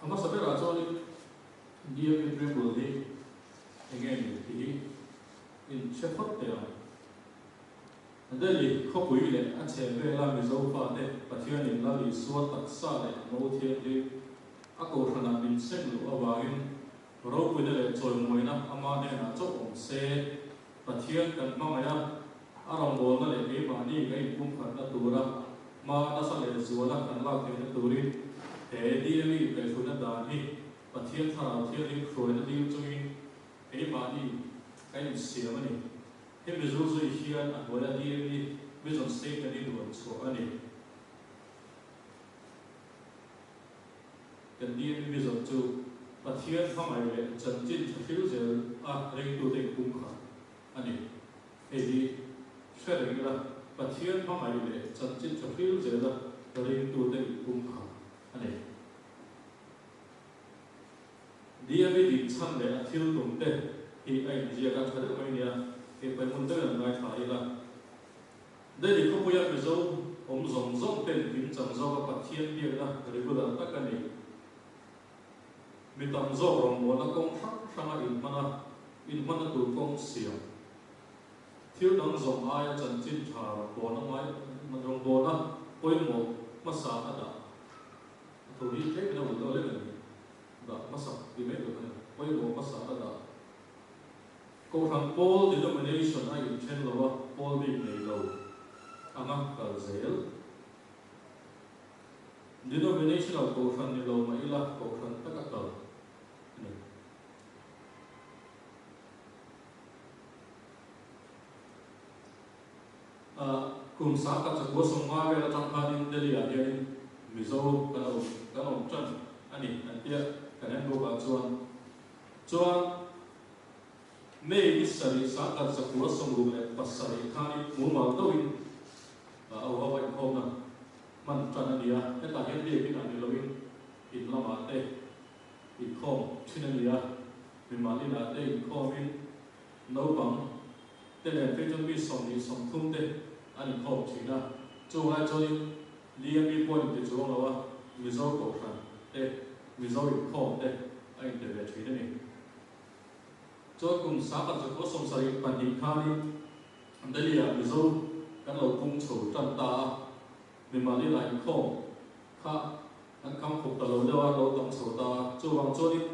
Hmasa berah chuanin DME Preamble hi eng nge ni tih hi in hre phawt teh ang. Delhi khawpui leh a chheh vela Mizo fate Pathianin Lal Isua taksa leh Mo Thianghlim a kohhranah min seng luh avangin ropuina leh chawimawina ama hnenah chauh awm se. Pathian kan hmangaih a, a rawngbawlna leh keimahni kan inpumkhatna tura hma nasa leh zuala kan lak theihna turin he DME inkaihhruaina dan hi Pathian Thlarau Thianghlim hruaina dil chungin keimahni kan insiam a ni. Hemi zu zui hian a hnuaia DME Vision Statement hi duan chhuah a ni. Kan DME Vision chu Pathian hmangaih leh chanchin tha hril zel a ringtute inpumkhat a ni. Hei hi hre reng ila, Pathian hmangaih leh chanchin tha hril zel a ringtute inpumkhat a ni. DME din chhan leh a thil tum te hi a inziak a tha deuh mai nia, kei pawi hmun deuhin an ngaithla ila. Delhi khawpuia Mizo awm zawng zawng ten kim chang zawka Pathian biakna regular tak a ni. Mi tam zawk rawngbawlna kawng hrang hranga inhmana inhmanna tur kawng siam. Thil dang zawng aia chanchin tha rawngbawlna ngai rawngbawlna pawimawh hmasa a dah. A tho hi tlem in a ulh deuh lek a ni. Dah hmasa ti mai tur kha ni. Pawimawh hmasa a dah. Kohhran pawl denomination a inthen lo a, pawl bik nei lo anga kal zel. Denominational kohhran ni lo mah ila kohhran taka kal a ni. Kum sangkhat chakua sawmnga vel atang khanin Delhi-ah hianin Mizo kan awm kan awm tan a ni an tia kan handbook ah chuan. Chuan May ni sarih sangkhat chakua 67 khanin mumal deuhin a ho a inkhawmna hman tan a ni a, hetah hian biakin ah ni loin in lamah te inkhawm thin a ni a, mimal inah te inkhawmin naupang te nen phei chuan mi 20, 30 te an inkhawm thin a, chung lai chuanin Liami pawh inti chuang lo a, Mizo kohhran te, Mizo inkhawm te a inti ve thin a ni. Chuan kum 1972 khanin Delhi-ah Mizo kan lo pung chho tan ta a, mimal ila inkhawm kha an kham khawp ta lo deuh a, lo tam chho ta a, chuvang chuanin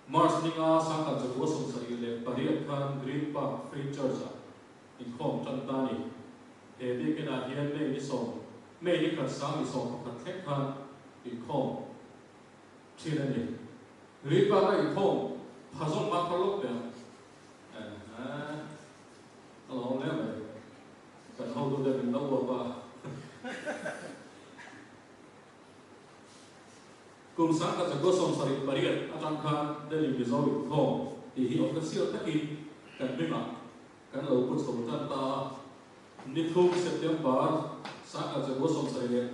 March ninga 1978 khan Green Park Free Church-ah inkhawm tan ta a ni. He biakinah hian May ni sawm, May ni khat 2011 thleng khan inkhawm thin a ni. Green Park-a inkhawm pha zawng hma kha lawk teh ang. Ehe, a lawm hle mai. Kan hotute min lo uap a. Kum 1978 atang khan Delhi Mizo Inkhawm tih hi official takin kan hmingah kan lo pu chho tan ta a. Ni thum September 1978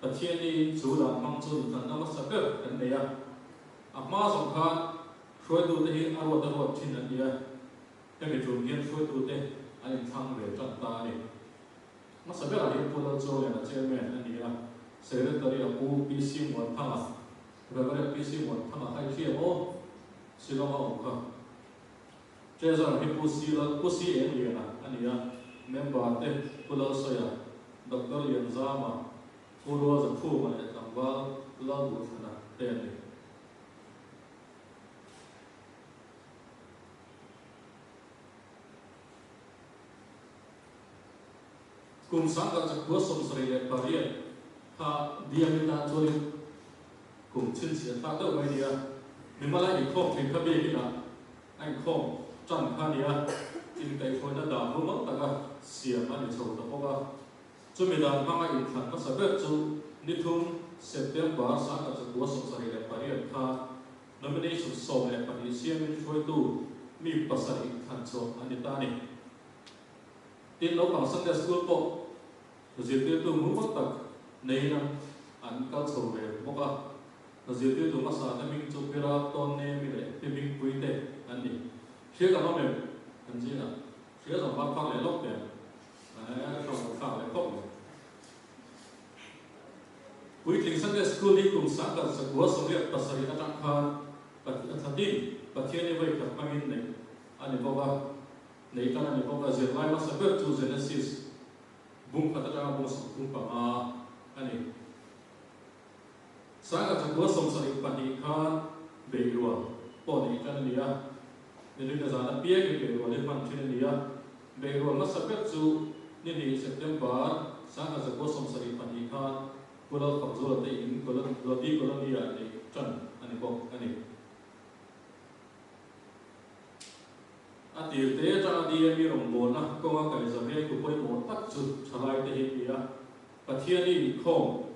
Pathiani chu dan hmang chu inthlanna hmasa ber kan nei a. A hma zawng khan hruaitute hi a ruat a ruat thin an ni a, hemi tum hian hruaitute an inthlang ve tan ta a ni. Hmasa berah hian Pu Lalchawliana Chairman a ni a, Secretary a Pu PC Muanthanga, Rev. PC Muanthanga kha i hria maw? Shillong a awm kha. Treasurer hi Pu C Lal, Pu C Engliana a ni a, Member te Pu Lalsawia, Doctor Lianzama, Pu Rualzakhuma leh Tlangval Lalduhthana te an ni. Kum 1978 kha Diami tan chuanin kum chhinchhiah thlak deuh mai a ni a, mimal a inkhawm thin kha biakin ah a inkhawm tan kha a ni a, inkaihhruaina dan mumal taka siam a ni chho ta bawk a. Chumi dan hmanga inthlan hmasa ber chu ni thum September 1978 khan nomination 12 siamin hruaitu mi pasarih inthlan chhuah a ni ta a ni. Tin, naupang Sunday School pawh zirtirtu mumal tak neiin an kal chho ve bawk a. Zirtirtu hmasa te hming chu Pira Tawnemi leh Pi Hmingpui te an ni. Hria kan awm em? Kan zingah hria zawng bak phak leh lawk teh ang. Eeh, hrawng thlak leh khawp mai. Puitling Sunday School hi kum 1997 atang khan Pathian Pathiani vawi khat hmangin neih a ni bawk a, neih tan a ni bawk a, zirlai hmasa ber chu Genesis bung khat atanga bung 35 a ni. 1972 khan beihrual pawh neih tan a ni a, nilina zan apiangin beihrual hi hman thin a ni a, beihrual hmasa ber chu ni hnih September 1972 khan Pu Lalfakzuala te in Lodi Colony-ah neih tan a ni bawk a ni. A tir te atanga DME rawngbawlna kawnga kaihza vengtu pawimawh tak chu thalaite hi a ni a, Pathiani inkhawm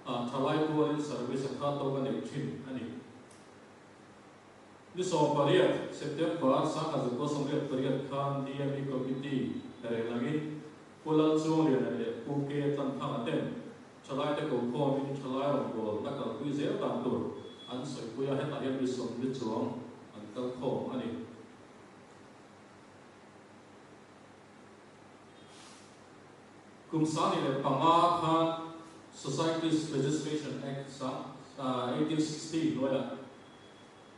ah thalai pualin service a kha tawk a neih thin a ni. Ni 18 September 1988 khan DME Committee rel angin Pu Lalchuangliana leh Pu Ke Tlanthanga ten thalaite ko khawmin thalai rawngbawlna kalpui zel dan tur an sawipui a, hetah hian mi 40 chuang an kal khawm a ni. Kum 2005 khan Societies Registration Act 1860 hnuaiah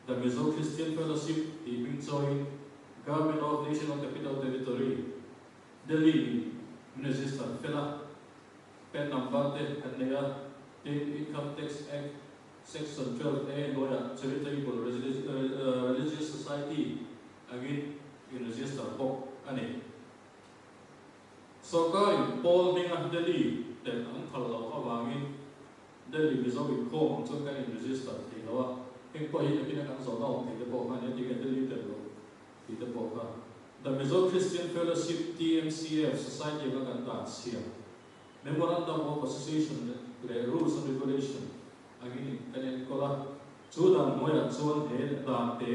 The Mizo Christian Fellowship tih hming chawiin Government of National Capital Territory, Delhi in min register fel a, PAN number te kan nei a, tin Income Tax Act Section 12 A hnuaiah Charitable Religious Society angin in register bawk a ni. Sawrkarin pawl hminga Delhi telh an phal loh avangin Delhi Mizo inkhawm ang chuan kan in register thei lo a, heng pawh hi nakin a kan zawhna awm thei te pawh kha nia tinge Delhi telh loh tih te pawh kha The Mizo Christian Fellowship, TMCF, Society anga kan dan chhia Memorandum of Association leh Rules and Regulation angin kan enkawl a, chu dan hnuaiah chuan he dan te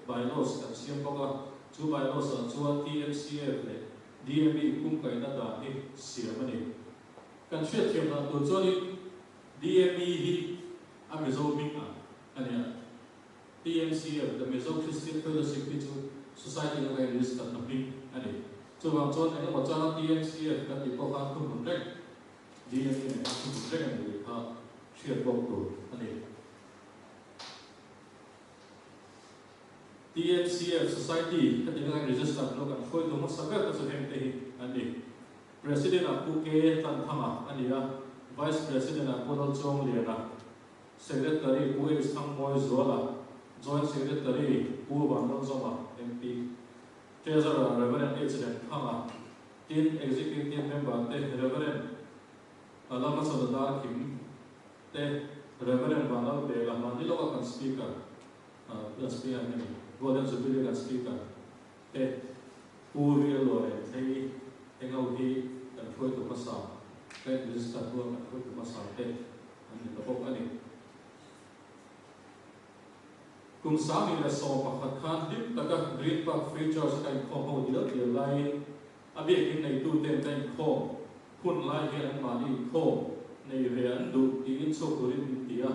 Bylaws kan siam bawk a, chu Bylaws ah chuan TMCF leh DME kungkaihna dan hi siam a ni. Kan hriatthiam dan tur chuanin DME hi a Mizo hming ang a nia. TMCF, The Mizo Christian Fellowship hi chu Society laka in register na hming a ni. Chuvang chuan eng emaw changa TMCF kan tih pawh khan thuhmun reng, DME nen khan thuhmun reng a ni tih kha hriat bawk tur a ni. TMCF Society heti laka in register hnu kan hruaitu hmasa ber te chu heng te hi an ni. President ah Pu K Tlanthanga a ni a, Vice President ah Pu Lalchuangliana, Secretary Pu H Thangmawizuala, Joint Secretary Pu Vanlalzawma, MP, Treasurer Rev H Remthanga, tin Executive Member te Rev Lalhmasana Darkim te Rev Vanlalbela mahni lawka kan Speaker, kan Speaker nge ni, Golden Jubilee kan Speaker te Pu Rialua leh Thei Engo hi kan hruaitu hmasa, Prime Minister hnuaia kan hruaitu hmasa te an ni ta bawk a ni. Kum 2011 khan hlim taka Green Park Free Church a ka inkhawm ho dial dial laiin a biakin neituten ka inkhawm hun lai hian anmahni inkhawm nei ve an duh tiin chhuak turin min ti a.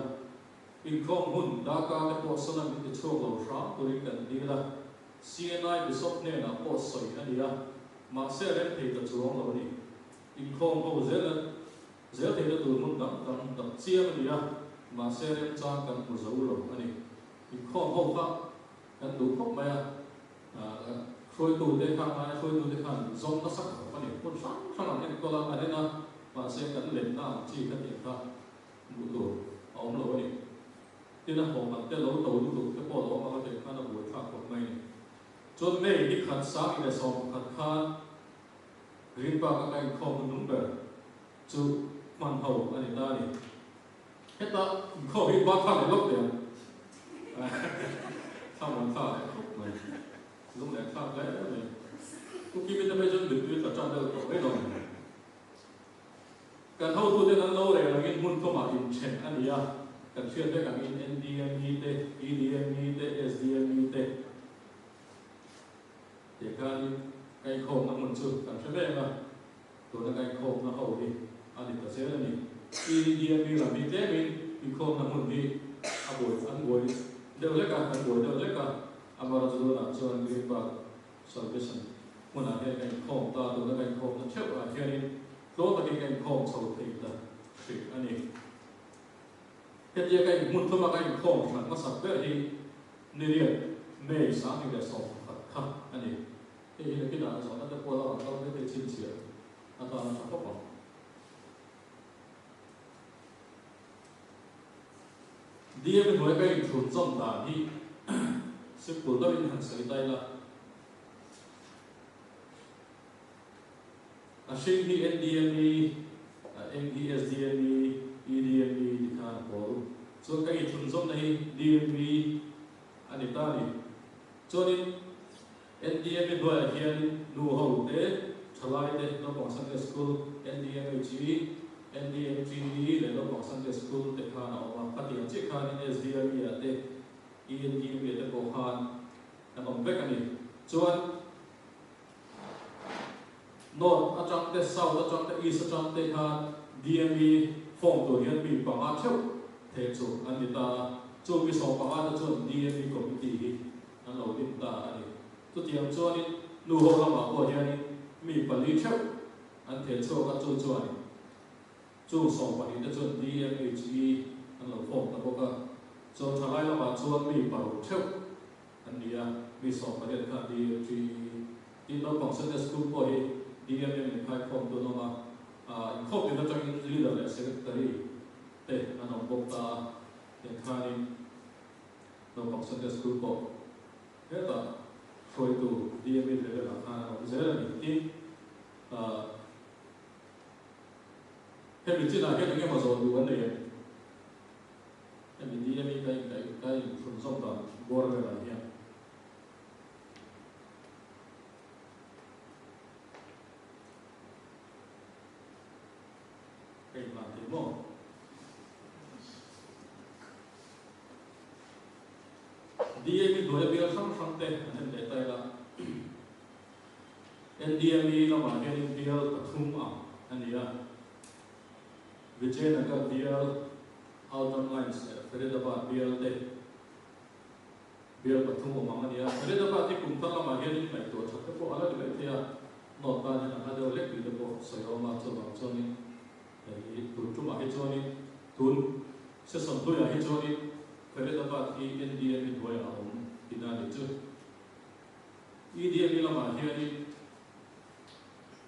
Inkhawm hun darkar te pawh sawna min ti chhuak lo hram turin kan dil a, CNI Bishop hnenah pawh sawi a ni a, mahse rem thei ta chuang lo a ni. Inkhawm ho zela Zel theihna tur hmun dang dang dap chiam a ni a, mahse remchang kan hmu zo lo a ni. Inkhawm ho kha kan duh khawp mai a, hruaitute kha ngai hruaitute khan zawm nasa khawp a ni. Hmun hrang hrang an enkawl a, an en a, mahse kan lenna ang chi kha tih kha hmuh tur a awm lo a ni. Tin a hawhman te lo to lutuk te pawh lo awm ang a tih khan a buaithlak khawp mai a ni. Chuan May ni khat 2011 khan Green Park a ka inkhawm hnuhnung ber chu hman ho a ni ta a ni. Heta inkhawm hi ba thlak leh lawk teh ang. Thla muan thlak leh khawp mai. Lung leh thlak hle mai. Pu Kimi te phei chuan mittui tla tan deuh tawh mai dawn a ni. Kan hotuten an lo rel angin hmun thumah inthen a ni a, kan hriat vek angin NDME te, EDME te, SDME te. Tih khanin ka inkhawmna hmun chu kan hre vek a, tuna ka inkhawmna ho hi a ni ta zel a ni. EDME lam hi tlemin inkhawmna hmun hi a buai an buai deuh hlek a, kan buai deuh hlek a, amaherawhchu tunah chuan Green Park Salvation hmunah hian ka inkhawm ta, tuna ka inkhawmna theuhah hianin tluang takin ka inkhawm chho thei ta hrih a ni. Hetia ka inhmun thuma ka inkhawm hran hmasak ber hi niriat May 2011 kha a ni. Hei hi nakinah zawhna te pawh la rawn kal mai thei chhinchhiah atan a tha khawp ang. DM hnuai ka inthlun zawm dan hi simple deuhin han sawi ta ila. A hring hi NDME, a eng hi SDME, EDME ti khan a pawl. Chuan ka inthlun zawmna hi DME a ni ta a ni. Chuanin NDME hnuaiah hianin nu ho te, thalai te, naupang Sunday School, NDMHE, NDMGE leh naupang Sunday School te khan a awm a. Khatiang chiah khanin SDME ah te, ENDME ah te pawh khan an awm vek a ni. Chuan. North atang te, South atang te, East atang te khan DME form tur hian mi panga theuh theh chu an ni ta a, chu mi 15 te chuan DME committee hi an lo din ta a ni. Chutiang chuanin nu ho lamah pawh hianin mi pali theuh an theh chhuak a, chu chuanin chung 12 te chuan DMHE an lo form ta bawk a, chuan thalai lamah chuan mi paruk theuh An ni a, mi 18 kha DMGE tin naupang Sunday School pawh hi DMM in khai khawm tun awm a, inkhawm tin atangin Leader leh Secretary te an awm bawk ta a, tiang khanin naupang Sunday School pawh hetah hruaitu DME level ah khan an awm zel a ni. Tin, hemi chinah hian engemaw zawh duh an nei em? Hemi ni ami ka inkaih ka inthlun zawm dan bawr velah hian. Ka inhlan thei maw? DME hnuaia bial hrang hrang te an en leh ta ila. NDME lamah hianin bial pathum ang a ni a. Vijayanagar bial, Outer Lines leh Faridabad bial te bial pathum awm ang a ni a. Faridabad hi kum thar lamah hianin ngaihtuah that te pawh a la ni mai thei a, note tan hian a hla deuh lek tih te pawh sawi a awm a, chuvang chuanin hei tun tumah hi chuanin tun session hluiah hi chuanin Faridabad hi NDME hnuaiah a awm tihna a nih chu. EDME lamah hianin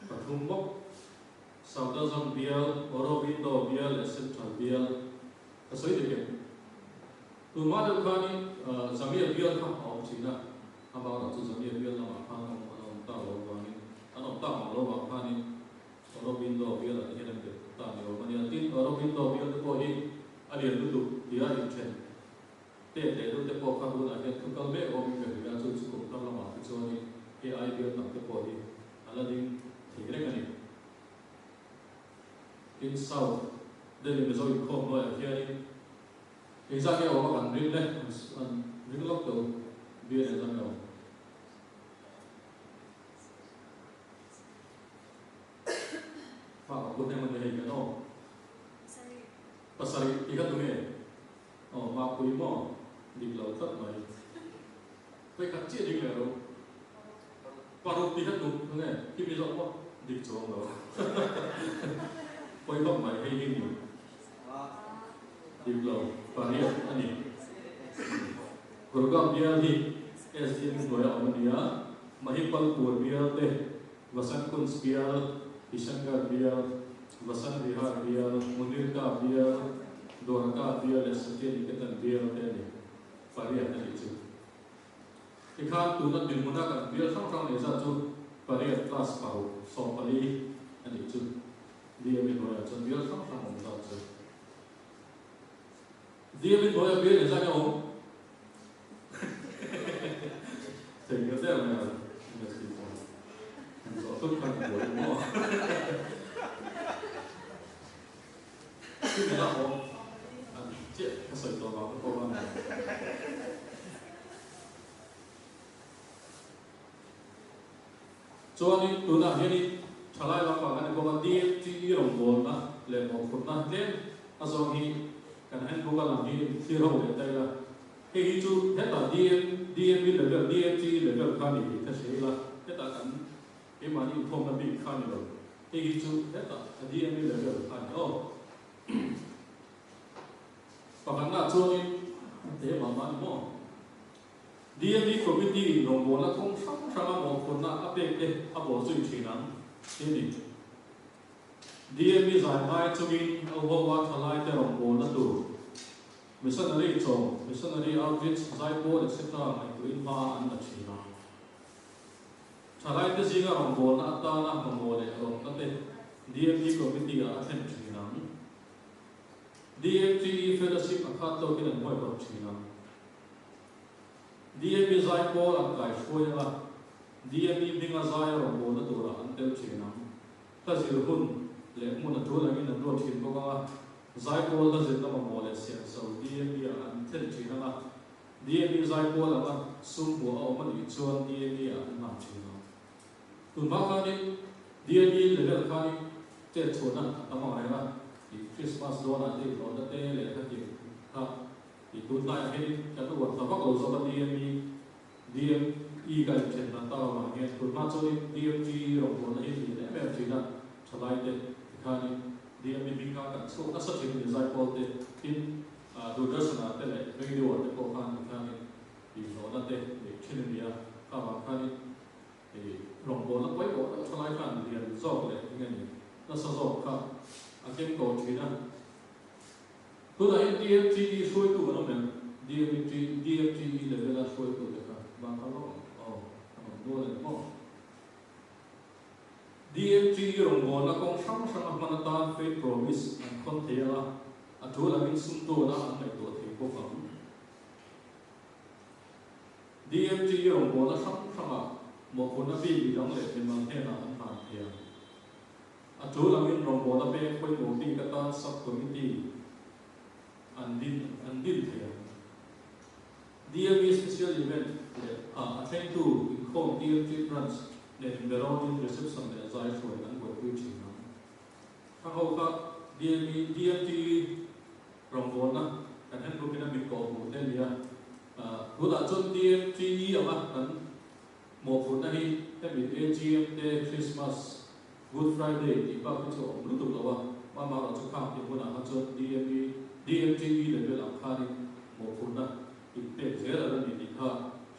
pathum bawk. Saudazawng bial, Aurobindo bial leh Central bial ka sawi dik em? Tunhma deuh khanin Zamia bial kha a awm thin a, amah erawh chu Zamia bial lamah khan awm an awm ta lo avangin, an awm tak ang lo vang khanin Aurobindo bial ah te hian an bet ta ni awm a nia. Tin, Aurobindo bial te pawh hi a lian lutuk tia inthen tet leh deuh te pawh kha tunah hian thu kal mek awmin ka hria a, chu chu kum thar lamah te chuanin AI bial tam te pawh hi a la ding thei reng a ni. Tin, South Delhi Mizo inkhawm hnuaiah hianin engzah nge awm a kan ring le? An ring lawk tawh u, bial engzah nge awm? Fa ka pu hnem a ni hei kan aw. Pasarih tih kha tunge? Aw, Mapui maw? Dik lo tlat mai. Vawikhat chiah ding leh ro. Paruk tih kha tum nge khi mi zawk maw? Dik chuang lo. Pawi vak mai hei hi ni. Dik lo. Pariat a ni. Gurgaon bial hi SDM hnuaia awm a ni a, Mahipalpur bial te, Vasant Kunj bial, Kishangarh bial, Vasant Vihar bial, Munirka bial, Dwarka bial leh Satyaniketan bial te a ni. Pariat a nih chu. Tikhan tuna dinhmuna kan bial hrang hrang nei zat chu pariat plus paruk, 14 a nih chu. DME hnuaiah chuan bial hrang hrang awm zat chu. DME hnuaia bial nei zat nge awm? Thei nghet der mai a, MSP chuan han zawh thut khan a buai maw? Chumi lah awm an chiah ka sawi tawh vang te pawh a ni. Chuanin tunah hianin thalai lampang a ni bawk a, DMTE rawngbawlna leh mawhphurhna tlem a zawng hi kan handbook a lang hi thlir ho leh ta ila. Hei hi chu hetah DM, DME level, DMTE level kha a ni tih ka hria ila, hetah kan Keimahni inkhawmna bik kha a ni lo. Hei hi chu hetah a DNA level kha a ni aw. Pakhatna chuanin a te mah mah ni maw? DME Committee in rawngbawlna kawng hrang hranga mawhphurhna a pek te a bawh zui thin ang ti a ni. DME zai ngai chungin a uhoa thalai te rawngbawlna tur, missionary chaw, missionary outreach, zaipawl etc. Ngaihtuahin hma an la thin a. Thalai te zinga rawngbawlna atana mamawh leh rawtna te DME Committee ah a thlen thin ang. DMTE Fellowship a khat tawkin an huaihawt thin ang. DME zai pawl an kai hruai ang a, DME hminga zai a rawngbawlna turah an tel thin ang. Hla zir hun leh hmun a tul angin an ruat thin bawk ang a, zai pawl hla zirna mamawh leh siamso DME ah an thlen thin ang a, DME zai pawl anga sum hmuh a awm a nih chuan DME ah an hman thin ang. Tunhma khanin DME level khanin chet chhuahna a tam ang reng a, tih Christmas dawnah te inhlawhna te leh hetiang kha tih tunhnaiah hianin kan uar ta vak lo zawk a DME DME ka inthen dan tak avang hian tunhma chuanin DMG rawngbawlna hi a lian em em thin a, thalaite tikhanin DME hming kha kan chhuak nasa thin a ni Zaipawl te tin Doordarshan-ah te leh radio-ah te pawh khan tikhanin inhlawhna te neih thin a ni a, kha vang khanin I rawngbawlna pawimawh deuh thalai khan lian zawk leh eng nge ni nasa zawk kha a keng tawh thin a. Tunah hian DMTE hruaitu kan awm em? DMT, DMTE level a hruaitu te kha bang kha vak ang aw, an awm nual em maw? DMTE rawngbawlna kawng hrang hrang a hman atan faith promise an khawn thei ang a, a tul angin sumdawn a an ngaihtuah thei bawk ang. DMT rawngbawlna hrang hrangah mawhphurhna bik midang leh mimal hnenah an hlan thei ang. A tul angin rawngbawlna peng pawimawh bik atan sub-committee an din an din thei ang. DME Special Event leh a a thlengtu inkhawm DMT Branch nen inberawnin reception leh zai hruai an buaipui thin ang. Thang ho kha DME DMT rawngbawlna kan handbook in a min kawh hmuh te a ni a. Tunah chuan DMTE anga kan mawhphurhna hi hemi AGM te Christmas, Good Friday tih bak hi chu a awm lutuk lo a, amaherawh chu khang tih hunah kha chuan DME, DMTE level ang khanin mawhphurhna inpek zel a la ni tih kha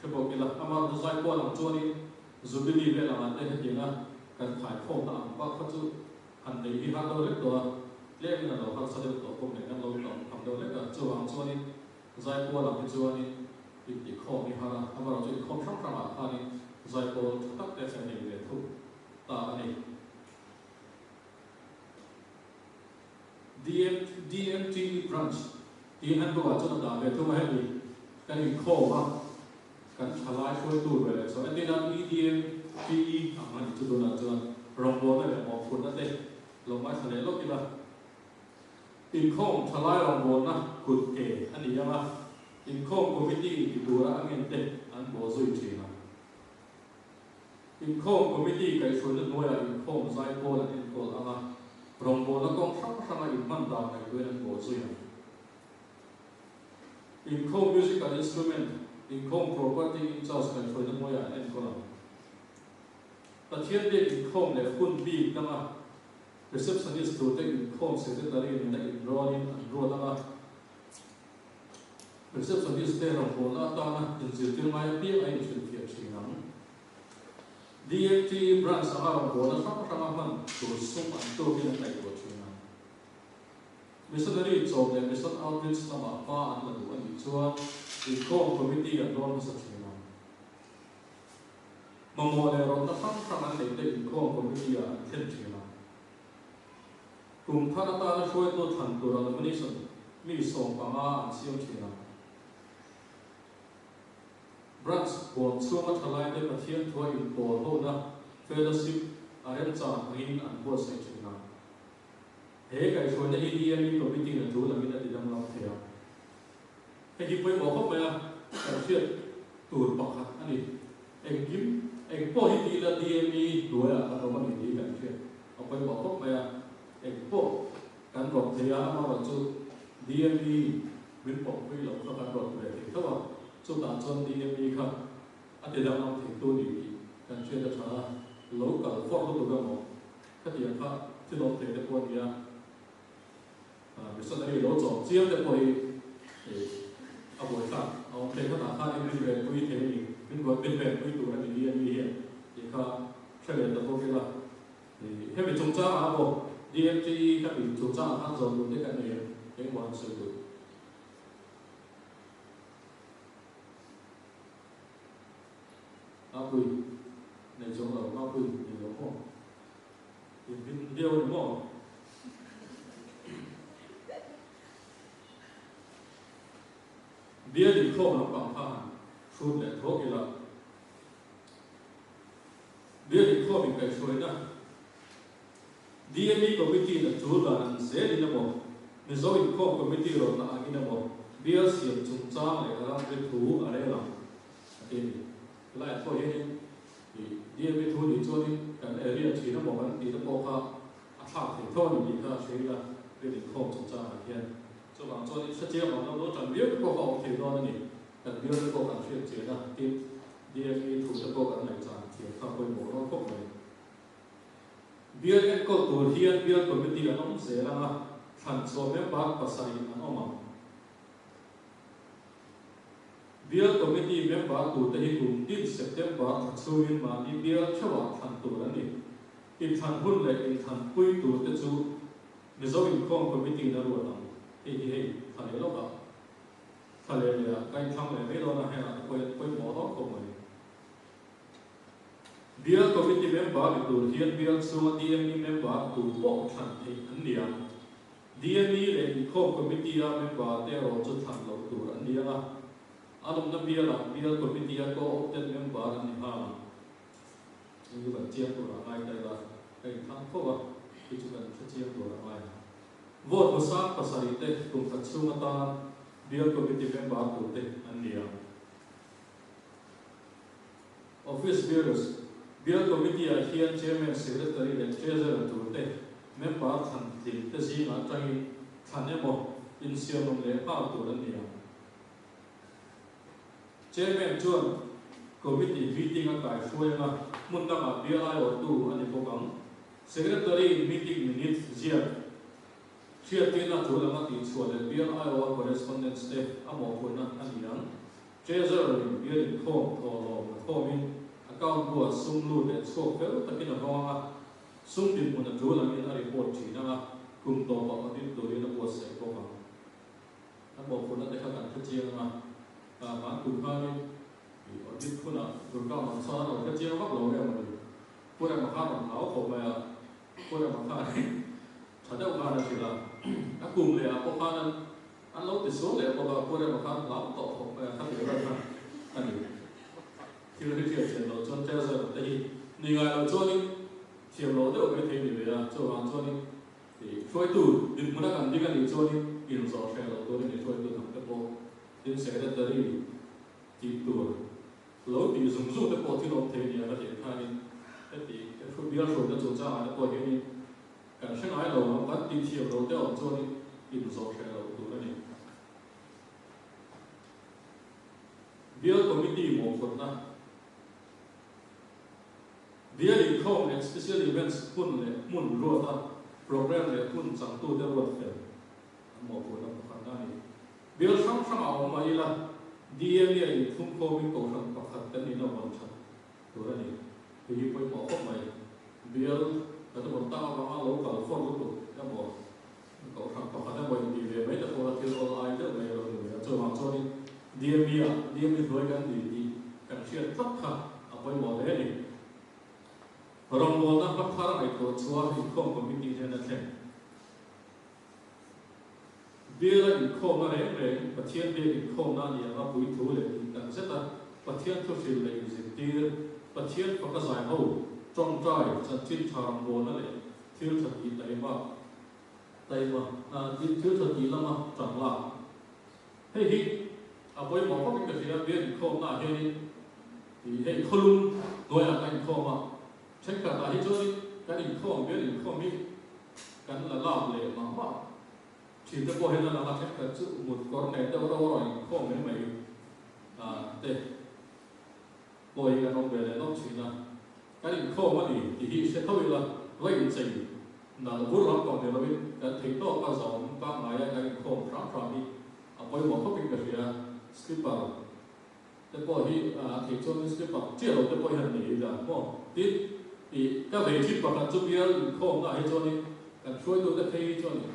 hre bawk ila. Amaherawh chu Zaipawl ang chuanin Jubilee vel angah te hetianga kan khaikhawmna ang bak kha chu han nei hi har deuh hlek tawh a, tlemin a lo harsa deuh tawh bawk nen kan lo tlawm tham deuh hlek a, chuvang chuanin Zaipawl ang hi chuanin intikhawm hi har a, amaherawhchu inkhawm hrang hrangah khanin zaipawl tha tak te kan nei ve thung ta a ni. DM, DMTE Branch tiin handbook ah chuan a dah ve thung a, hemi kan inkhawm a, kan thalai hruaitu ve leh chuan entirna EDMTE ang a nih chu tunah chuan rawngbawlna leh mawhphurhna te lo ngaithla leh lawk ila. Inkhawm thalai rawngbawlna kut ke a ni ang a, inkhawm committee ti tura a ngen te an bawh zui thin ang. Inkhawm committee kaihhruaina hnuaiah inkhawm zai pawl an enkawl ang a, rawngbawlna kawng hrang hranga inhman dan ngaihtuahin an bawh zui ang. Inkhawm musical instrument, inkhawm property in-charge kaihhruaina hnuaiah an enkawl ang. Pathian biak inkhawm leh hun bik danga Receptionist turte inkhawm secretary nena inrawnin an ruat ang a, receptionist te rawngbawlna atana inzirtir ngai apiang a inhrilhfiah thin ang. DMT branch anga rawngbawlna hrang hranga hman tur sum an tukin an ngaihtuah thin ang. Missionary chawm leh mission outreach lamah hma an la duh a nih chuan inkhawm committee an rawn hmasa thin ang. Mamawh leh rawtna hrang hrang an neih te inkhawm committee ah an thlen thin a. Kum thar atana hruaitu thlan tura nomination mi 15 an siam thin a. Branch huam chhunga thalaite Pathian thua inpawl hona fellowship a remchang angin an buatsaih thin a. He kaihhruaina hi DME committee in a tul angin a ti danglam thei a. Hei hi pawimawh khawp mai a, kan hriat tur pakhat a ni. Engkim, eng pawh hi ti ila DME hnuaiah kan awm a ni tih hi kan hriat a pawimawh khawp mai a. Eng pawh kan rawt thei a, amaherawhchu DME min pawmpui loh kha kan rawt ve thei tho a, chutah chuan DME kha a ti danglam theitu ni tih kan hriat a tha a, lo kal fawr lutuk emaw khatiang kha thil awm thei te pawh a ni a. Missionary lo chawm chiam te pawh hi min venpui tur a ni DME hian tih kha hre ve ta bawk ila. Hemi chungchangah pawh DMTE khami chungchangah khan zawh duh te kan nei em? Engmaw an sawi duh? Ngapui nei chuang lo, ngapui nei lo maw? In hlim viau a ni maw? Bial inkhawm lampang kha han hrut leh thawk ila. Bial inkhawm inkaihhruaina DME Committee in a tul dan ang zelin emaw, Mizo Inkhawm Committee rawtna angin emaw bial siam chungchang leh ramri thu a rel ang, a ti a ni. Helaiah pawh hianin ih DME thu nih chuanin kan area thin emaw kan tihna pawh kha a thlak thei tho a ni tih kha a hre ila bial inkhawm chungchangah hian. Chuvang chuanin hrechiang ang lo lo tan viau te pawh kha a awm thei dawn a ni. Kan bial te pawh kan hriat chian a, tin DME thu te pawh kan ngaihchan thiam kha pawimawh dawn khawp mai. Bial enkawl tur hian bial committee an awm zel ang a, thlan chhuah member pasarih an awm ang. Bial committee member turte hi kum tin September thla chhungin mahni bial theuhah thlan tur an ni. Inthlan hun leh inthlan pui turte chu Mizo Inkhawm Committee in a ruat ang. Hei hi hei thla leh lawkah thla leh lehah ka inthlang leh mai dawn a, hengah te pawhin pawimawh dawn khawp mai. Bial Committee member ni tur hian bial chhunga DME member tu pawh thlan theih an ni ang. DME leh Inkhawm Committee-a member te erawh chu thlan loh tur an ni ang a, an awmna bialah Bial Committee-a co-opted member an ni nghal ang. Chu chu kan chiang tur a ngai ta ila, ka inthlang fo a, chu chu kan hre chiang tur a ngai ang. Vote hmasang pasarih te kum khat chhung atan Bial Committee member tur te an ni ang. Office Bearers, Bial Committee-ah hian Chairman, Secretary leh Treasurer turte member thlan tlin te zingah atangin thlan emaw insiamawm leh nghal tur an ni ang. Chairman chuan Committee meeting a kaihruai anga hmun dangah bial aiawhtu a ni bawk ang. Secretary-in meeting minutes ziak hriattirna tul anga tihchhuah leh bial aiawha correspondence te a mawhphurhna a ni ang. Treasurer-in bial inkhawm thawhlawm la khawmin account buah sum lut leh chhuak fel takin a vawng ang a, sum dinhmun a tul angin a report thin ang a, kum tawpah audit turin a buatsaih bawk ang. A mawhphurhna te kha kan hre chiang ang a, hman kum khanin audit hunah Gurgaon ang sawn an lo hre chiang vak lo em a ni. Pu Rema khan rawn hlau khawp mai a, Pu Rema khanin tha deuh khan a hrilh a, a kum lehah pawh khan an An lo ti sual leh bawk a, Pu Rema khan hlau tawh khawp mai a, khati ran kha a ni. Thil hi hriat chian loh chuan Treasurer te hi ni ngai loh chuanin thiam loh deuh mai thei ni ve a, chuvang chuanin ih hruaitu dinhmuna kan ding a nih chuanin inzawh hreh loh turin i hruaitu dang te pawh tin Secretary tih tur lo tih zung zung te pawh thil awm thei a ni a, ka tih khanin heti bial hruaina chungchangah te pawh hianin Kan hre ngai lo ang, kan tih thiam lo te awm chuanin inzawh hreh loh tur a ni. Bial Committee mawhphurhna, Bial inkhawm leh Special Events hun leh hmun ruata programme leh hun changtute ruat fel an mawhphurhna pakhatna a ni. Bial hrang hrangah awm mah ila, DME-a inthumkhawmin kohhran pakhat kan nihna vawn that tur a ni. Hei hi pawimawh khawp mai. Bial kan rawn tak avanga lo kal fawr lutuk emaw, kohhran pakhat emaw intih ve mai te pawh la thil awl ai deuh mai a lo ni ve a. Chuvang chuanin DME-ah DME hnuai kan ni tih kan hriat tlat kha a pawimawh hle a ni. Rawngbawlna hma thar ngaihtuah chhuah inkhawm committee hian a thlen. Biala inkhawmna reng reng Pathian biak inkhawmna a ni ang a puithu leh tih tak zet a, Pathian thuhril leh inzirtir, Pathian faka zai ho, tawngtai, chanchin tha rawngbawlna leh thil tha tih taima, taima, thil tha tih lama tang lak. Hei hi a pawimawh khawpin ka hria, biak inkhawmna ah hianin hei khawlum hnuaiah ka inkhawm a, thenkhatah hi chuanin kan inkhawm, biak inkhawm hi Kan la lak leh mah mah thin te pawh hian a lang a, thenkhat chu mut kawr nei deuh reuh a rawn inkhawm mai mai te pawh hi kan awm ve leh nawk thin a. Kan inkhawm a ni tih hi hre tho ila, va inchei nal bur lampang ni lovin kan thei tawk a zawm pangngai a kan inkhawm hram hram hi a pawimawh khawpin ka hria. Slipper. Te pawh hi a theih chuan slipper chiah lo te pawh hi han nei ila maw? Tin, ih ka vei thin pakhat chu bial inkhawmna ah hi chuanin kan hruaitute phei hi chuanin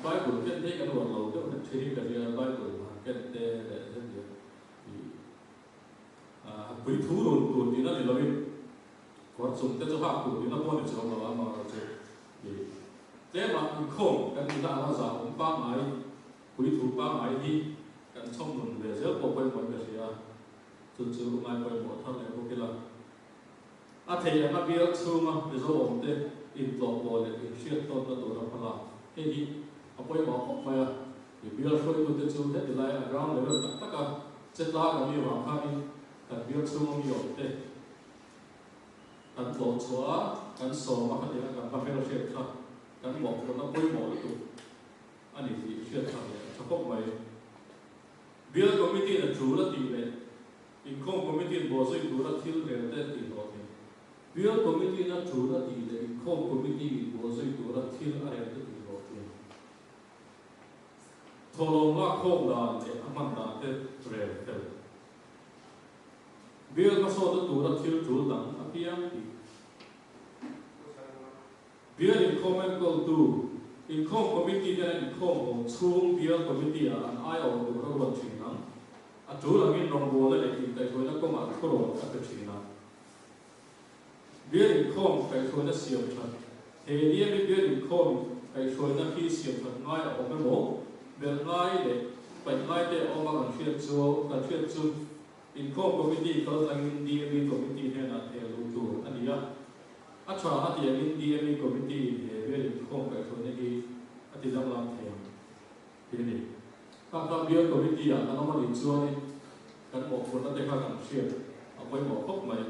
Bible ken te hi kan uar lo deuh hlek thin hi ka hria, Bible han ken te leh hetiang ih han pui thu run tur tihna ni loin kawr chung te chu hak tur tihna pawh ni chuang lo a, amaherawhchu ih tlema inkhawm kan tihna anga zahawm pangngai Puithu pangngai hi kan chhawmnun ve zel pawh pawimawhin ka hria a, chu chu ngai pawimawh thar leh bawk ila. A thei anga bial chhunga Mizo awmte intlawh pawh leh inhriat tawnna tura hma lak hei hi a pawimawh khawp mai a, i bial hruaitute chu heti lai a ground level tak taka che tla kan nih vang khanin kan bial chhunga mi awmte kan tlawh chhuah a, kan sawm a khatianga kan hmahel hriat kha kan mawhphurhna pawimawh lutuk. A ni tih hriat tha leh a tha khawp mai. Bial Committee-in a tul a tih leh Inkhawm Committee-in bawhzui tura thil rel te tih hlawh thei. Bial Committee-in a tul a tih leh Inkhawm Committee-in bawhzui tura thil a rel te tih hlawh thei. Thawhlawm lakkhawm dan leh a hman dan te rel fel. Bial hmasawna tura thil tul dang apiang tih. Bial inkhawm enkawltu, Inkhawm Committee ten an inkhawm awm chhung Bial Committee-ah an aiawh tur a ruat thin ang. A tul angin rawngbawlna leh inkaihhruaina kawngah thurawn a pe thin a. Bial inkhawm kaihhruaina siam that, He ni ami bial inkhawm kaihhruaina hi siam that ngai a awm emaw, belh ngai leh paih ngai te a awm a kan hriat chu kan hriat chu Inkhawm Committee kal tlangin DME Committee hnenah theh luh tur a ni a. A tha a ti angin DME Committee in he bial inkhawm kaihhruaina hi a ti danglam thei ang tih a ni. Kha kha bial Committee ah kan awm a nih chuanin kan mawhphurhna te kha kan hriat a pawimawh khawp mai.